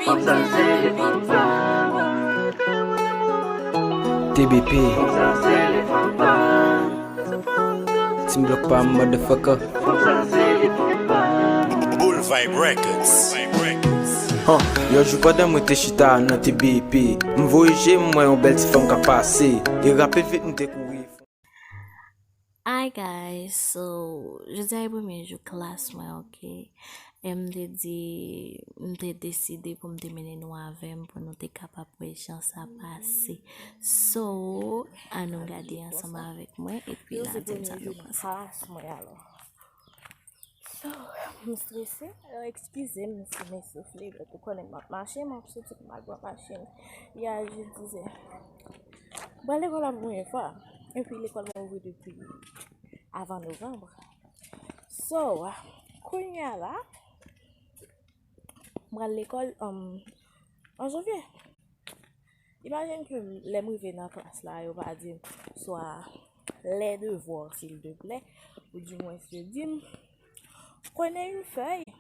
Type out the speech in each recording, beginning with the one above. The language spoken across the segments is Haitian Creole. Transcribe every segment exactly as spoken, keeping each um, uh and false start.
T B P. Team Block Palm, motherfucker. Bull Vibe Records. Huh, yon jou pandan mwen te chita nan T B P, m voye je m wè yon bèl ti fanm k ap pase. E rapid vit m te kouri. Hi guys, so jodi a e premye jou klas mwen, ok? E m te di, m te deside pou m te mennen nou avè m pou nou te kapab wè jan sa pase. So, ann nou gade ansanm avèk mwen epi n a di m sa nou panse. Klas mwen alò. So, m strese. Euh, eskize m si mwen soufle, but ou konnen m ap mache, m ap soti pou m al pran machin. Yè a je dizè. M pral lekòl la pou premye fwa. Epi lekòl mwen ouvri depi avan novanm. So, kounye a la, m pral lekòl, um, an janvye. Imajine ke lè m rive nan klas la, yo pa di m swa les devoirs, s'il te plaît, ou dimwens yo di m, prenez une feuille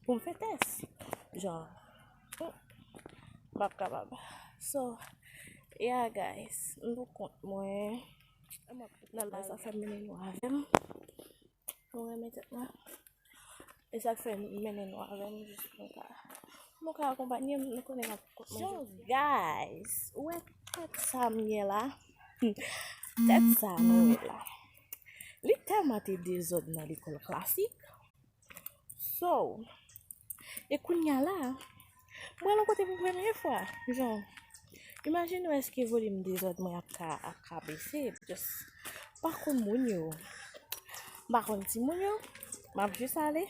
pou m fè tès. Jan, m p ap kapab. So, yeah, guys, m pou kont mwen. Nan la, sa fè m mennen nou avè m. Nou renmen tèt mwen. E sa k fè m mennen nou avè m jis pou nou ka, pou nou ka akonpanye m, nou konnen m ap kont mwen. So, guys, ou wè tèt sa m gen la? Tèt sa nou wè la. Li tèlman te dezòd nan lekòl klasik. So, e kounye a la, m pral yon kote pou premye fwa. Jan, imajine w èske volim dezòd mwen ap ka, ap ka bese. Just, m pa konn moun yo. M pa konn timoun yo. M ap jis ale.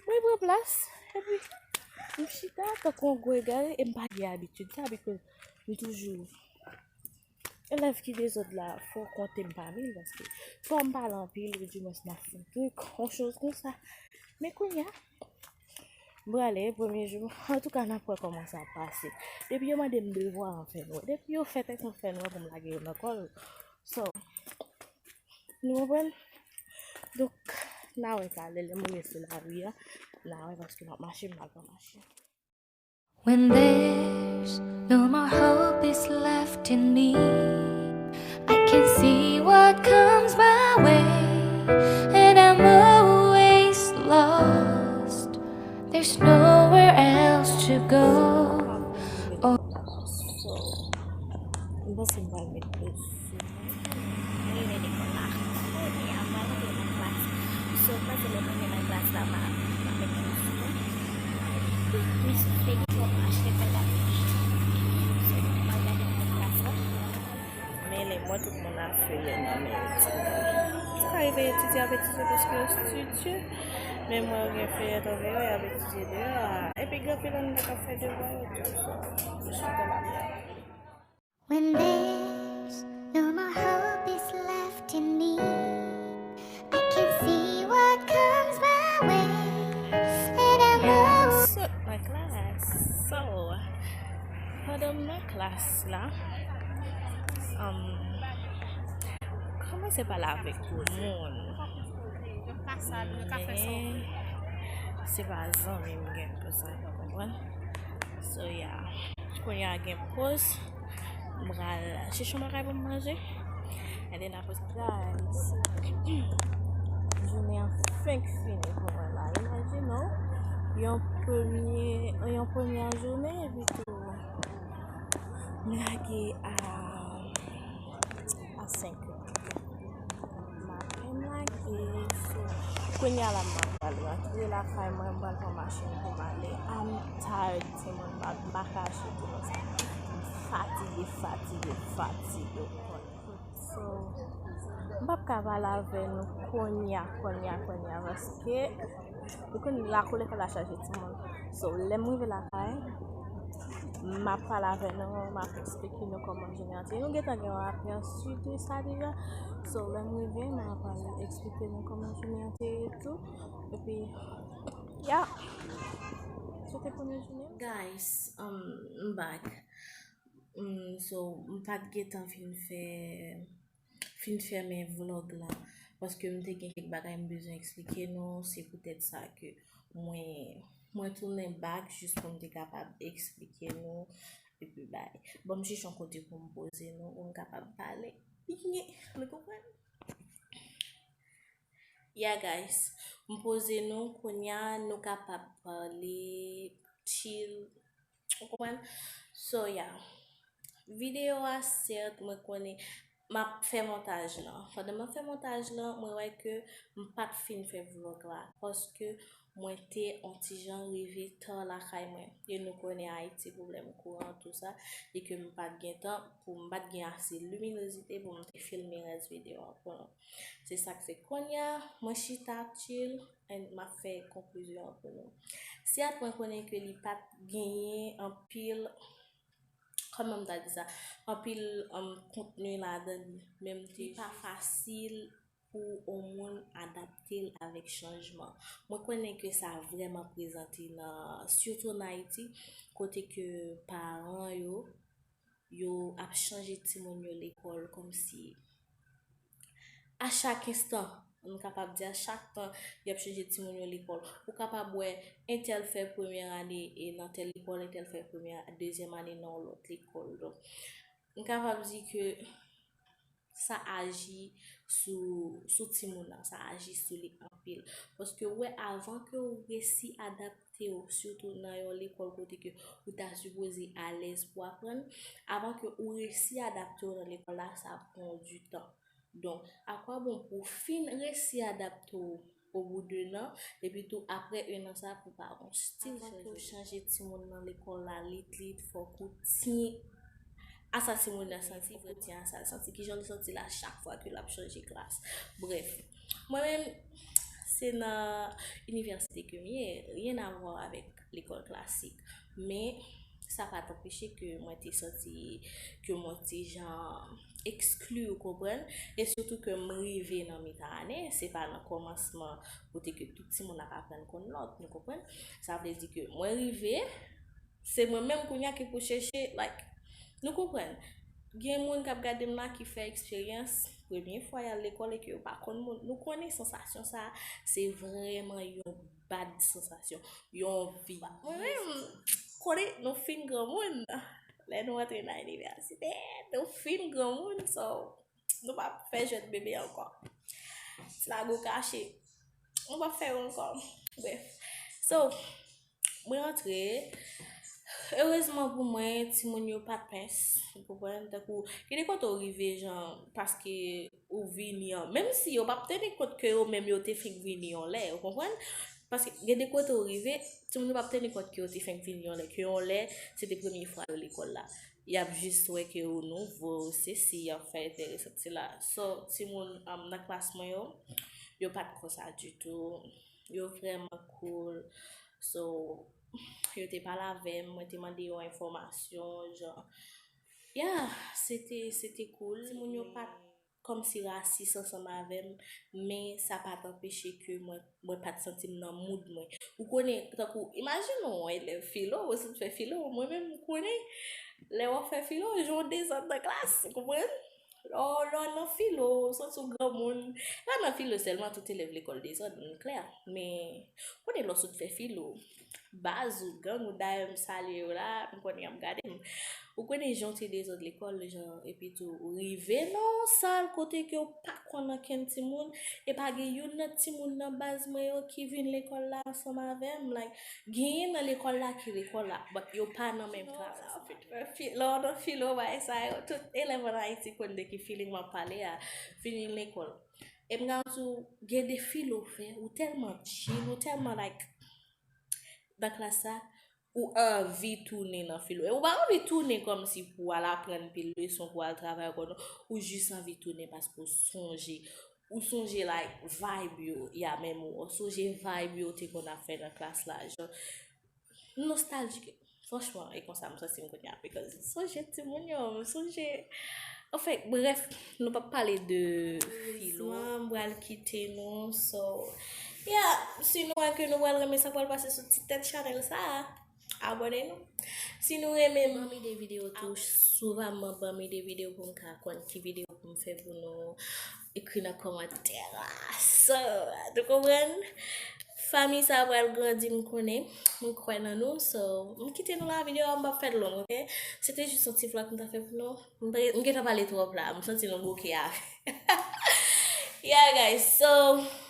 Mwen pran plas. Epi, m chita tankou yon gwo egare e m pa gen abitid sa, because m toujou Elèv ki dezòd la, fò w konte m pami l, paske fò m pale anpil, ou dimwens m ap fè yon trik, yon choz konsa. Men kounye a, m prale, premye jou, antouka, n ap wè kòman sa ap pase. Depi yo mande m devwa, an fè nwè. Depi yo fè tèks, an fè nwè pou m lage yo nan kò l. So, nou konprann? Donk, n a wè talè, lè m rive sou lari a, n a wè, paske m ap mache, m pral pran machin. When there's no more hope is left in me, I can see what comes my way, and I'm always lost. There's nowhere else to go. Oh. So, m panse m pral met blues. Mwen rive lekòl la. Kounye a, m pral antre nan klas. So, m panse lè m rive nan klas la, m a, m a met blues sou mwen. Men souf te gen twòp achte fè la. So, m pral gade nan klas la. Men lè mwen tout moun ap fè lè nan men etidyan. Sa rive etidyan ap etidye paske yo estidye. Men mwen yo gen feyèt anvè yo, y ap etidye deyò a. Epi gen anpil anndan k ap fè devwa yo tou. So, yo chita la. When there's no more hope is left in me, I can see what comes my way, and I'm always sot nan klas. So, pandan m nan klas la, um, kòmanse pale avèk moun. Men, se pa zanmi m gen pou sa, ou konprann? So, yeah. Kounye a gen poz. M pral chèche yon bagay pou m manje. And then apre sa, guys, jounen an fenk fini pou mwen la. Imajine w, yon premye, yon premyè jounen, epi tou, m lage a, a senk è. M apenn lage, so, kounye a la, m ap pral rantre lakay mwen, m pral pran machin pou m ale. I'm tired, timoun, m pa, m pa kache di nou sa. M fatige, fatige, fatige. So, m p ap ka pale avè nou kounye a, kounye a, kounye a, paske ou konn lakou lekòl la chaje timoun. So, lè m rive lakay, m ap pale avè nou, m ap eksplike nou kòman jounen an te ye. Nou gentan gen yon apèsou de sa deja. So, lè m rive, m ap al eksplike nou kòman jounen an te ye tou. Epi, yeah. Sa te premye jounen. Guys, um, m back. Mm, so, m pa t gentan fin fè, fin fèmen vlog la. paske m te gen kèk bagay m bezwen eksplike nou, se poutèt sa ke mwen, mwen tounen back jis pou m te kapab eksplike nou, epi bay. Ban m chèche yon kote pou m poze nou, pou m kapab pale. Nou konprann? Yeah, guys. M poze nou, kounye a, nou kapab pale chill. Ou konprann? So, yeah. Videyo a, sèt, mwen konnen m ap fè montaj lan. Pandan m ap fè montaj lan, mwen wè ke m pa t fin fè vlòg la. Paske mwen te on ti jan rive ta lakay mwen. E nou konnen Ayiti, pwoblèm kouran, tou sa. E ke m pa t gen tan pou m pa t gen ase liminozite pou m te filme rès videyo a pou nou. Se sa k fè kounye a, mwen chita chill, and m ap fè konklizyon an pou nou. Sèt, mwen konnen ke li pa t genyen anpil, kòman m ta di sa, anpil, um, kontni ladan li, men m te, li pa fasil pou yon moun adapte l avèk chanjman. Mwen konnen ke sa vrèman prezante nan, sitou an Ayiti, kote ke paran yo, yo ap chanje timoun yo lekòl kòmsi a chak enstan, nou kapab di a chak tan, y ap chanje timoun yo lekòl. Ou kapab wè entèl fè premyè ane e nan tèl lekòl, entèl fè premyè, dezyèm ane nan yon lòt lekòl. Donk, m kapab di ke sa aji sou, sou timoun nan, sa aji sou li anpil. Paske w wè, avan ke w resi adapte w, sitou nan yon lekòl kote ke ou ta sipoze alèz pou aprann, avan ke ou resi adapte w nan lekòl la, sa pran du tan. Donk, akwabon pou w fin resi adapte w au bout d'un an, epi tou apre un an sa pou pa gon stil chanje. Avan ke w chanje timoun nan lekòl la, lit, lit, fòk ou tyen a sa timoun nan santi, fòk ou tyen a sa l santi, kijan l santi la chak fwa ke l ap chanje klas. Brèf, mwen menm, se nan inivèsite ke m ye, rien à voir avèk lekòl klasik. Men, sa pa t anpeche ke mwen te santi ke mwen te jan ekskli, ou konprann? E sitou ke m rive nan mitan ane, se pa nan kòmansman kote ke tout timoun ap aprann konn lòt, nou konprann? Sa vle di ke mwen rive, se mwen menm kounye a ki pou chèche, like, nou konprann? Gen moun k ap gade m la ki fè eksperyans, premye fwa y al lekòl e ke yo pa konn moun. Nou konnen sansasyon sa a, se vrèman yon bad sansasyon, yon vi. Mwen menm, konnen nou fin granmoun. Lè nou antre nan inivèsite, nou fin granmoun, so, nou p ap fè jwèt bebe ankò. Ti lago kache. Nou p ap fè yo ankò. Brèf. So, mwen antre. Erezman pou mwen, timoun yo pa t pens. Ou konprann? Tankou, gen de kote w rive, jan, paske ou vini an. Menm si yo p ap teni kont ke yo menm yo te fenk vini yon lè, ou konprann? Paske gen de kote w rive, timoun yo p ap teni kont ke yo te fenk vini yon lè, ke yon lè, se te premye fwa yo lekòl la. Y ap jis wè ke ou nouvo, ou sesi, y ap fè enteresan sila. So, timoun, um, nan klas mwen yo, yo pa t konsa ditou. Yo vrèman cool. So, yo te pale avè m, mwen te mande yo enfòmasyon, jan, yeah, se te, se te cool. Timoun yo pa t kòmsi rasis ansanm avè m, men sa pa t anpeche ke mwen, mwen pa t santi m nan mood mwen. Ou konnen, tankou, imajine w yon elèv filo, ou sot fè filo, mwen menm, ou konnen, lè w ap fè filo, jan w dezòd nan klas, ou konprann? Lè w, lè w nan filo, ou santi w granmoun. Pa nan filo sèlman, tout elèv lekòl dezòd, nou klè. Men, ou konnen lè w sot fè filo, baz ou, gang ou, dayè m salye yo la, m konnen y ap gade m. Ou konnen jan w te dezòd lekòl, jan, epi tou, ou rive nan yon sal kote ke w pa konn ankenn timoun, e pa gen youn nan timoun nan baz mwen yo ki vin lekòl la ansanm avè m. Like, genyen nan lekòl la ki lekòl la, but yo pa nan menm klas. Lè w nan filo, bagay sa yo, tout elèv an Ayiti konn de ki feeling m ap pale a, vin lekòl. E m ka di w, gen de filo w fè, ou tèlman chill, ou tèlman, like, nan klas sa, ou anvi tounen nan filo. E ou pa anvi tounen kòmsi pou w al aprann pil leson, pou w al travay ankò, non. Ou jis anvi tounen paske w sonje. Ou sonje, like, vibe yo, ya menm ou sonje vibe yo te konn ap fè nan klas la. Jan, nostaljik. Franchman, e konsa m santi m kounye a, because m sonje timoun yo, m sonje, anfen, brèf, nou p ap pale de filo. Erezman, m pral kite nou, so, yeah, si nou wè ke nou pral renmen sa k pral pase sou ti tèt chanèl sa a, abòne nou. Si nou renmen m, ban m ide videyo tou, souvamman ban m ide videyo pou m ka konn ki videyo pou m fè pou nou. ekri nan kòmantè la. So, nou konprann? Fanmi sa pral grandi, m konnen. Mwen kwè nan nou. So, m kite nou la, videyo a m p ap fè l long, oke? Se te jis yon ti vlog m ta fè pou nou. M pa- m gentan pale twòp la. M santi nou bouke a. Yeah, guys. So,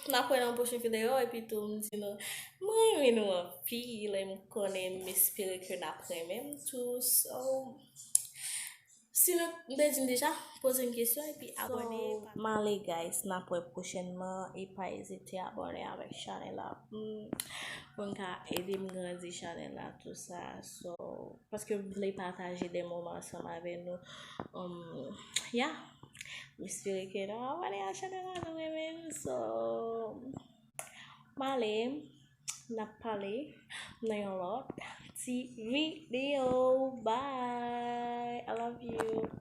n ap wè nan pwochen videyo, epi tou, m di nou, mwen renmen nou anpil, e m konnen, m espere ke n ap renmen m tou. So, si nou, m te di n deja, poze m kesyon, epi abòne. So, m ale, guys, n ap wè pwochènman, e pa ezite abòne avèk chanèl la. Hmm, pou n ka ede m grandi chanèl la, tou sa. So, paske m vle pataje de moman ansanm avè nou. Um, yeah. M espere ke nou abòne a chanèl la, nou renmen l. So, m ale, n ap pale nan yon lòt ti videyo. Bye. I love you.